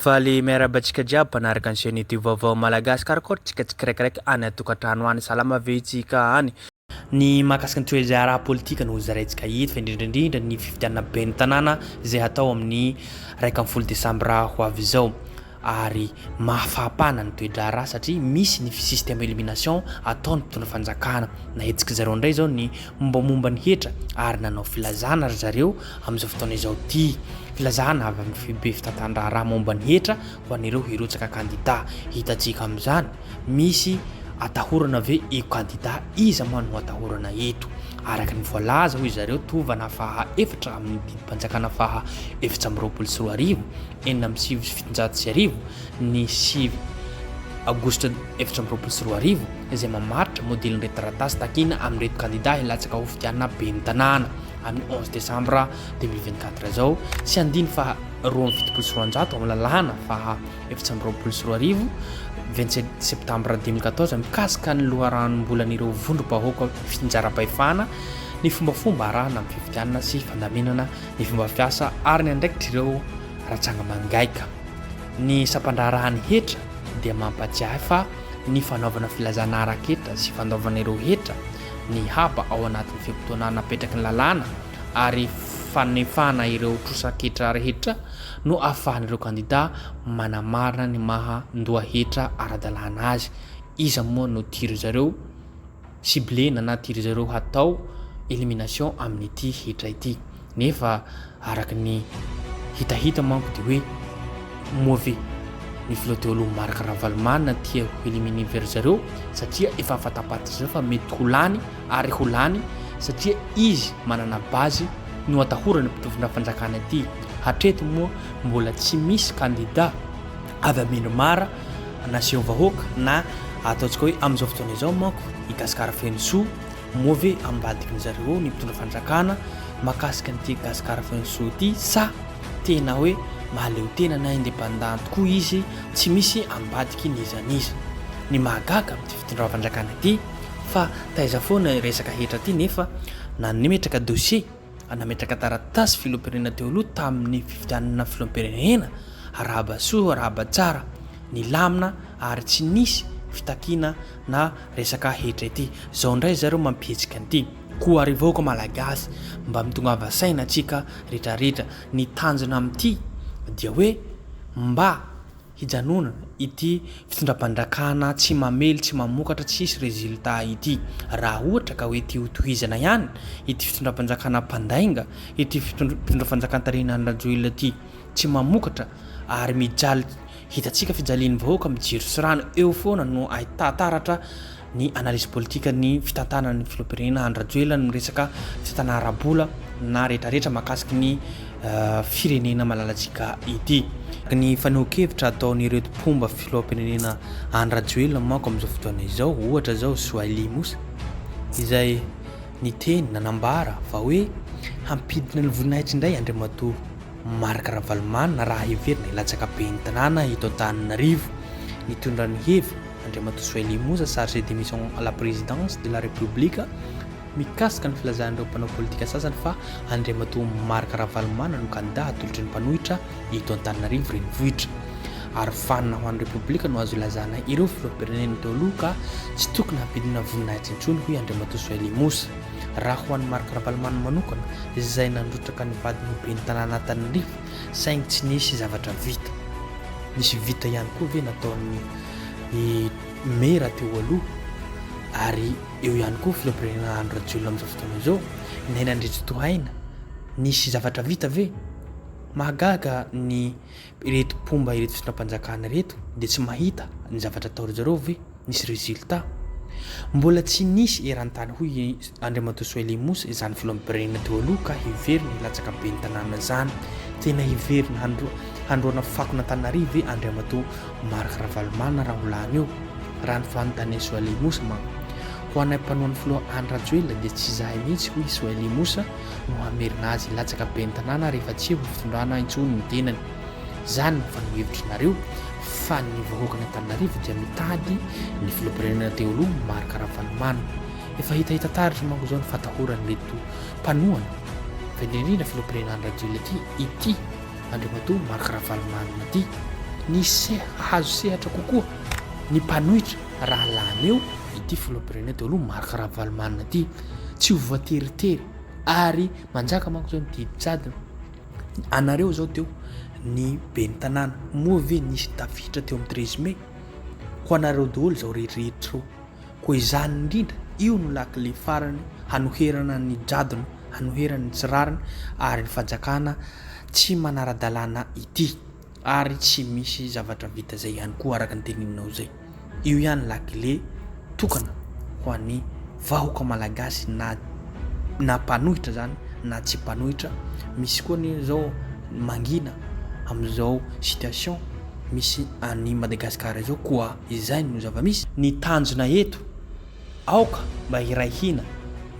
Faly miarahaba antsika jiaby mpanaraka ny chaîne youtube vaovao malagasy karakôry tsika tsikiraikiraiky any an-tokantrano any salama ve tsika any. Ny mahakasika ny toe-draharaha politika no hozaraintsika eto fa indrindra indrindra ny fifidianana ben'ny tanàna izay hatao amin'ny 11 desambra ho avy izao. Ary mahafaha-pana ny toe-draharaha satria misy ny système élimination ataon'ny mpitondra fanjakana. Nahetsiky zareo indray izao ny mombamomba ny hetra ary nanao filazana ry zareo amin'izao fotoana izao ity. Filazana avy amin'ny foibe fitantanan-draharaha momba ny hetra ho an'ireo hirotsaka kandida. Hitantsika amin'izany, misy atahorana ve io kandida? Iza moa no atahorana eto? Araka ny voalaza hoy zareo tovana faha efatra amin'ny didim-panjakana faha 2024, 1796, ny 9 aogositra 2024, izay mamaritra modelin'ireto taratasy takiana amin'ireto kandida hilatsaka hofidianana ben'ny tanàna amin'ny onze desambra 2024 izao sy andiny faha 272 amin'ny lalàna faha 2024 27 septambra 2014 mikasika ny loharanom-bolan'ireo vondrom-bahoaka fitsinjaram-pahefana, ny fombafomba arahana amin'ny fifidianana sy fandaminana ny fomba fiasa ary ny andraikitr'ireo ratsangamangaika. Ny sampandraharahan'ny hetra dia mampatsiahy fa ny fanaovana filazana ara-ketra sy fandoavana ireo hetra, ny haba ao anatin'ny fe-potoana napetraky ny lalàna ary fanefana ireo trosan-ketra rehetra no ahafahan'ireo kandida manamarina ny maha ndoa hetra ara-dalàna azy. Iza moa no tiry zareo ciblena na tiry zareo hatao elimination amin'ity hetra ity? Nefa araka ny hitahita manko dia hoe moa ve ny filoha teo aloha Marc Ravalomanana tia ho éliminer ry zareo satria efa fatapaty zareo fa mety ho lany ary ho lany satria izy manana base no atahorana mpitondra fanjakana ity. Hatreto moa mbola tsy misy kandida avy amin'ny Irmar naseho vahoaka na ataontsika hoe amin'izao fotoana izao manko i Gasikara Fenosoa. Moa ve ambadiky ny zareo ao ny mpitondra fanjakana makasika an'ity Gasikara Fenosoa ity sa tena hoe mahaleo tena na indépendant tokoa izy tsy misy ambadiky n'iza n'iza? Ny mahagaga amin'ity fitondram-panjakana ity fa taiza foana resaka hetra ity nefa nametraka dossier nametraka taratasy filoham-pirenena teo aloha tamin'ny fifidianana filoham-pirenena arahaba soa arahaba tsara nilamina ary tsy nisy fitakiana na resaka hetra ity. Zao ndray zareo mampihetsika an'ity. Koa ry vahoaka malagasy mba mitongava saina tsika retraretra. Ny tanjona amin'ity dia hoe mba hijanonana ity fitondram-panjakana tsy mamely tsy mamokatra tsisy résultat ity. Raha ohatra ka hoe ty hotohizana ihany ity fitondram-panjakana mpandainga ity fitondram-panjakana tarihin'i Rajoelina ity tsy mamokatra ary mijaly Hitantsika fijalian'ny vahoaka amin'ny jiro sy rano eo foana no ahita taratra ny analyse politique ny fitantanan'ny filoham-pirenena Andry Rajoelina ny resaka fitantanana ara-bola na retraretra mahakasiky ny firenena malalantsika ity. Ny fanehoan-kevitra ataon'ireto mpomba filoham-pirenena Andry Rajoelina manko amin'izao fotoana izao, ohatra izao Soaili Moussa izay niteny nanambara fa hoe hampidina ny voninahitra indray Andriamatoa Marc Ravalomanana raha heverina hilatsaka ben'ny tanàna eto Antananarivo. Nitondra ny heviny, Andriamatoa Soaili Moussa, chargé de mission à la présidence de la République, mikasika ny filazan'ireo mpanao politika sasany fa Andriamatoa Marc Ravalomanana no kandida hatolotry ny mpanohitra eto Antananarivo renivohitra. Ary vanona ho an'ny Repoblika no azo ilazana ireo filoham-pirenena teo aloha ka tsy tokony hampidina voninahitra intsony, hoy Andriamatoa Soaili Moussa. Raha ho an'i Marc Ravalomanana manokana, izay nandrotraka ny vadiny ho ben'ny tanàna Antananarivo, saingy tsy nisy zavatra vita. Nisy vita ihany koa ve nataon'ny mera teo aloha? Ary eo ihany koa filoham-pirenena Andry Rajoelina amin'izao fotoana izao, Naina Andriantsitohaina, nisy zavatra vita ve? Mahagaga ny ireto mpomba ireto fitondram-panjakana ireto dia tsy mahita ny zavatra atao-ry zareo ve? Nisy résultat. Mbola tsy nisy eran-tany hoy Andriamatoa Soaili Moussa izany filoham-pirenena teo aloha ka hiverina hilatsaka ben'ny tanàna izany. Tena hiverina handroana fakon'Antananarivo ve Andriamatoa Marc Ravalomanana raha ho lany eo? Raha ny fanontanian'i Soaili Moussa manko. Ho anay mpanohan'ny filoha Andry Rajoelina dia tsy izahay mihitsy hoy Soaili Moussa no hamerina azy hilatsaka ben'ny tanàna rehefa tsy eo amin'ny fitondrana intsony ny tenany. Zany no fanehohevitrinareo fa ny vahoakan'Antananarivo dia mitady ny filoham-pirenena teo aloha Marc Ravalomanana. Efa hitahita taratra manko izao ny fatahoran'ireto mpanohana fa indrindra indrindra filoham-pirenena Andry Rajoelina ity ity Andriamatoa Marc Ravalomanana ity. Ny hahazo sehatra kokoa ny mpanohitra raha lany eo ity filoham-pirenena teo aloha Marc Ravalomanana ity. Tsy ho voateritery ary manjaka manko izao ny didy jadona. Anareo izao teo ny ben'ny tanàna, moa ve nisy tafiditra teo amin'ny 13 mai? Ho anareo daholo izao rehetrarehetra izao. Koa izany indrindra, io no lakile farany hanoherana ny jadona, hanoherana ny tsy rariny ary ny fanjakana tsy manara-dalàna ity. Ary tsy misy zavatra vita zay ihany koa araka ny teneninao zay. Io ihany lakile tokana ho an'ny vahoka malagasy na na mpanohitra zany na tsy mpanohitra. Misy koa anie zao mangina amin'izao situation misy an'i Madagasikara izao koa izay no zava-misy. Ny tanjona eto Aoka mba hiray hina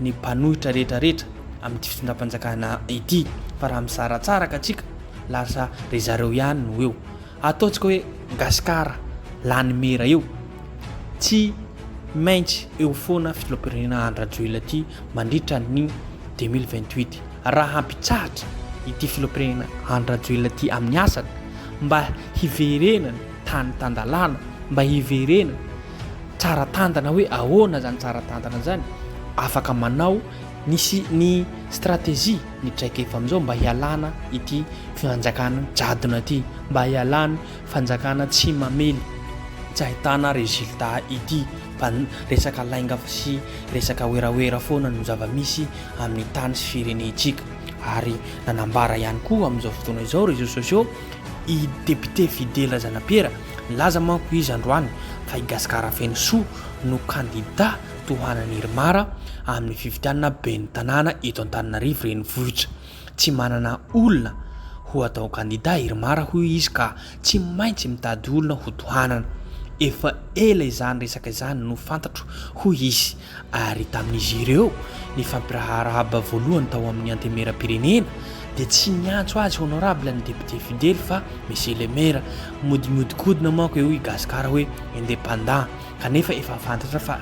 ny mpanohitra rehetra rehetra amin'ity fitondram-panjakana ity fa raha misaratsaraka tsika lasa ry zareo ihany no eo. Ataontsika hoe Gasikara lany mera eo. Tsy maintsy eo foana filoham-pirenena Andry Rajoelina ity mandritra ny 2028. Raha hampitsahatra ity filoham-pirenena Andry Rajoelina ity amin'ny asany mba hiverenany tany tan-dalàna, mba hiverenany tsara tantana hoe ahoana zany tsara tantana zany, afaka manao ny sy ny stratégie ny traikefa amin'izao mba hialana ity fanjakana jadona ity, mba hialany fanjakana tsy mamely, tsy ahitana résultat ity fa resaka lainga sy resaka werawera foana no zava-misy amin'ny tany sy firenentsika. Ary nanambara ihany koa amin'izao fotoana izao réseaux sociaux i député Fidèle Razanapiera, nilaza manko izy androany fa i Gasikara Fenosoa no kandida tohanan'i Irmar amin'ny fifidianana ben'ny tanàna eto Antananarivo renivohitra. Tsy manana olona ho atao kandida Irmar hoy izy ka tsy maintsy mitady olona ho tohanana. Efa ela izany resaka izany no fantatro hoy izy ary tamin'izy ireo nifampiraharahaba voalohany tao amin'ny Antenimierampirenena dia tsy niantso azy honorable ny député Fidely fa monsieur le maire. Mody mihodinkodina manko eo i Gasikara hoe indépendant kanefa efa fantatra fa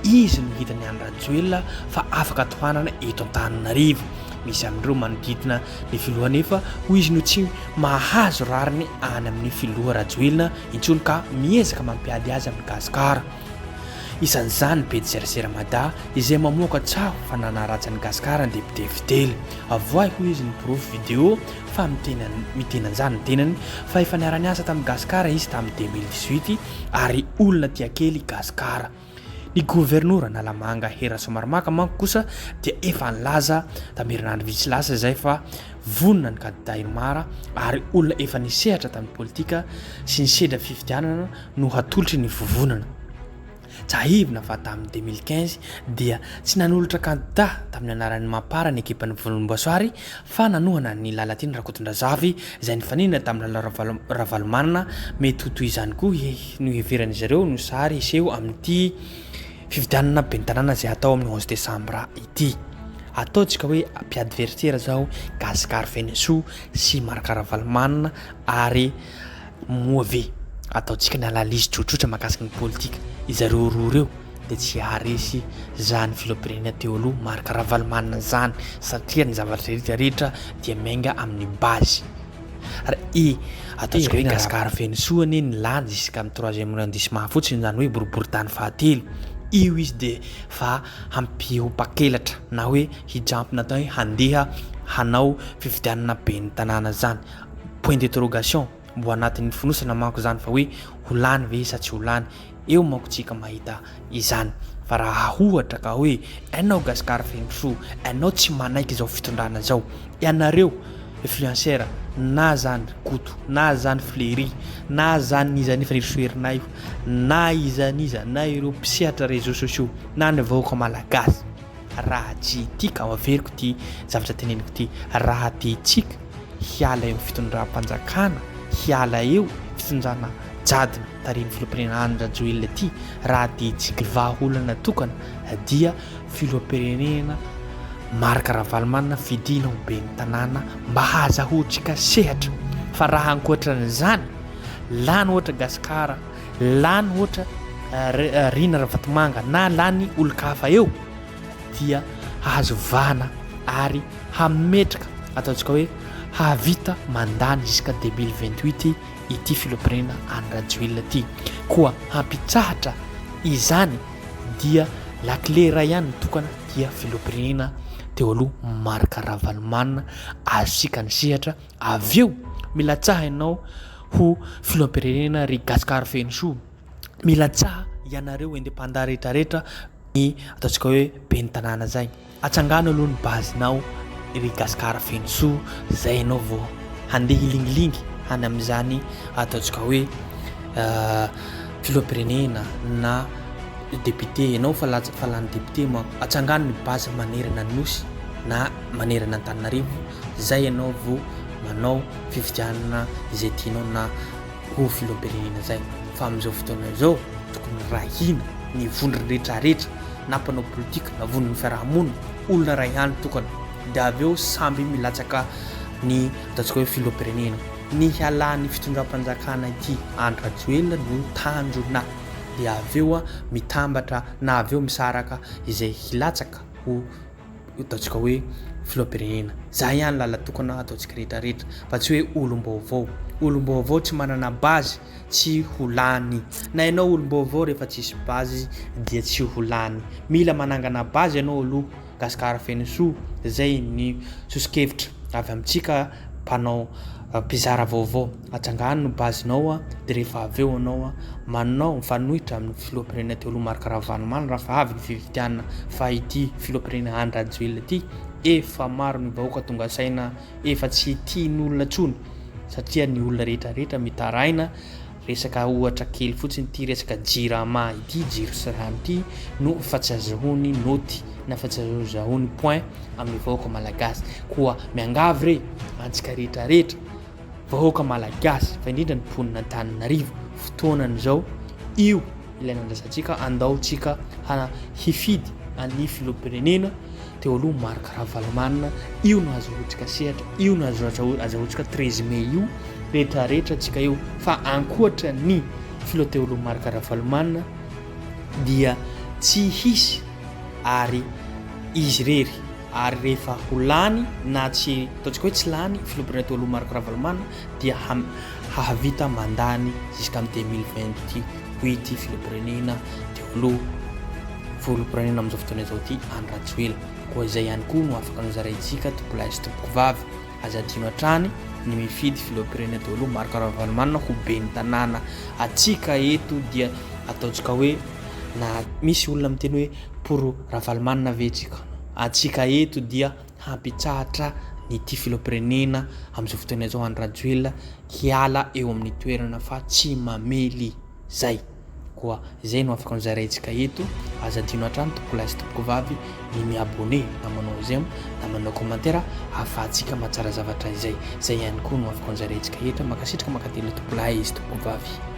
izy no hitan'i Andry Rajoelina fa afaka tohanana eto Antananarivo. Misy amin'ireo manodidina ny filoha anefa hoy izy no tsy mahazo rariny any amin'ny filoha Rajoelina intsony ka miezaka mampiady azy amin'i Gasikara. Isan'izany ny pejy serasera Mada izay mamoaka tsaho fa nanaratsy an'i Gasikara ny député Fidely. Avoahy hoy izy ny porofo vidéo fa miteny miteny an'izany ny tenany fa efa niara-niasa tamin'i Gasikara izy tamin'ny 2018 ary olona tia kely i Gasikara. Ny governora Analamanga Hery Rasoamaromaka manko kosa dia efa nilaza tamin'ny herinandro vitsy lasa izay fa vonona ny kandida Irmar ary olona efa nisehatra tamin'ny politika sy nisedra fifidianana no hatolotry ny vovonana. Tsiahivina fa tamin'ny 2015 dia tsy nanolotra kandida tamin'ny anaran'ny Mapar ny ekipan'ny Volomboasary fa nanohana an'i Lalatiana Rakotondrazafy izay nifaninana tamin'i Lalao Ravalomanana. Mety ho toy izany koa no hiheveran'izy ireo no sary hiseho amin'ity fifidianana ben'ny tanàna izay hatao amin'ny 11 desambra ity. Ataontsika hoe mpiadversaire izao Gascar Fenosoa sy Marc Ravalomanana ary Moa ve ataontsika ny analyse tsotsotra mahakasika ny politika, izareo roa ireo dia tsy haharesy zany filoham-pirenena teo aloha Marc Ravalomanana zany satria ny zavatra rehetra rehetra dia miainga amin'ny base. Ary i ataontsika hoe Gascar Fenosoa anie ny lany jusqu'à amin'ny troisième arrondissement fotsiny izany hoe boriborintany fahatelo io izy dia fa hampihopakelatra na hoe hijampy natao hoe handeha hanao fifidianana ben'ny tanàna zany. Point d'interrogation, mbo anatin'ny fonosana manko zany fa hoe ho lany ve sa tsy ho lany, eo manko tsika mahita izany. Fa raha ohatra ka hoe enao Gascar Fenosoa, enao tsy manaiky izao fitondrana zao, ianareo influenceur na zany Koto, na zany Fleury, na zany n'iza n'iza Fanirisoa Ernaivo, na iza n'iza, na ireo mpisehatra réseaux sociaux, na ny vahoaka malagasy, raha tsy tia ka averiko ity zavatra teneniko ity, raha tiantsika hiala eo fitondram-panjakana, hiala eo fitondrana jadona tarihin'ny filoham-pirenena Andry Rajoelina ity, raha tiantsika vahaolana tokana dia filoham-pirenena Marc Ravalomanana fidiana ho ben'ny tanàna mba hahazahoantsika sehatra fa raha ankoatran'izany lany ohatra Gasikara, lany ohatra Rina Ravatomanga na lany olon-kafa eo dia hahazo vahana ary hametraka ataontsika hoe hahavita mandany jusqu'à 2028 ity filoham-pirenena Andry Rajoelina ity. Koa hampitsahatra izany dia lakile iray ihany no tokana dia filoham-pirenena teo aloha Marc Ravalomanana azontsika ny sehatra avy eo milatsaha ianao ho filoham-pirenena ry Gascar Fenosoa milatsaha ianareo indépendant rehetrarehetra ny ataontsika hoe ben'ny tanàna zay. Atsangano aloha ny base nao ry Gasikara Fenosoa zay ianao vao handeha hilingilingy any amin'izany ataontsika hoe filoham-pirenena na député ianao fa latsa fa lany député manko atsangano ny base manerana ny nosy na manerana Antananarivo zay ianao vao manao fifidianana izay tianao na ho filoham-pirenena zay fa amin'izao fotoana izao tokony rahina ny vondrona rehetrarehetra na mpanao politika na vondron'ny fiarahamonina, olona iray ihany tokana, dia avy eo samby milatsaka ny ataontsika hoe filoham-pirenena. Ny hialan'ny fitondram-panjakana ity Andry Rajoelina no tanjona, dia avy eo mitambatra na avy eo misaraka izay hilatsaka ho ataontsika hoe filoham-pirenena. Zay ihany lala tokana ataontsika rehetra rehetra fa tsy hoe olom-baovao. Olom-baovao tsy manana base tsy ho lany. Na ianao olom-baovao rehefa tsisy base dia tsy ho lany. Mila manangana base ianao aloha Gascar Fenosoa zay ny soso-kevitra avy amintsika mpanao mpizara vaovao. Atsangano ny base nao de rehefa avy eo ianao manao mifanohitra amin'ny filoham-pirenena teo aloha Marc Ravalomanana raha fa avy ny fifidianana fa ity filoham-pirenena Andry Rajoelina ity efa maro ny vahoaka tonga saina efa tsy tian'olona tsony satria ny olona rehetra rehetra mitaraina resaka ohatra kely fotsiny ity resaka jirama ity jiro sy rano ity no fa tsy azahoany noty na fa tsy azahoany point amin'ny vahoaka malagasy koa miangavy re antsika rehetra rehetra vahoaka malagasy fa indrindra ny mponina Antananarivo fotoanany izao io ilay nandrasantsika andao tsika hana hifidy an'ny filoham-pirenena teo aloha Marc Ravalomanana io no azahoantsika sehatra io no azahoantsika 13 mai io rehetra rehetra tsika io fa ankoatra ny filoha teo aloha Marc Ravalomanana dia tsy hisy ary izy irery ary rehefa ho lany na tsy ataontsika hoe tsy lany filoham-pirenena teo aloha Marc Ravalomanana dia hahavita mandany jusqu'amin'ny 2028 filoham-pirenena teo aloha filoham-pirenena amin'izao fotoana izao ity Andry Rajoelina. Koa izay ihany koa no afaka nozaraintsika tompolahy sy tompokovavy. Aza adino hatrany ny mifidy filoham-pirenena teo aloha Marc Ravalomanana ho ben'ny tanàna. Atsika eto dia ataontsika hoe na misy olona miteny hoe pour Ravalomanana ve tsika? Atsika eto dia hampitsahatra ny ity filoham-pirenena amin'izao fotoana izao Andry Rajoelina hiala eo amin'ny toerana fa tsy mamely zay. Koa izay no afaka nozaraintsika eto, aza adino hatrany tompokolahy sy tompokovavy ny mi-abonner na manao j'aime na manao commentaire ahafahantsika mahatsara zavatra izay. Izay ihany koa no afaka nozaraintsika eto, mankasitraka mankatelina tompokolahy sy tompokovavy.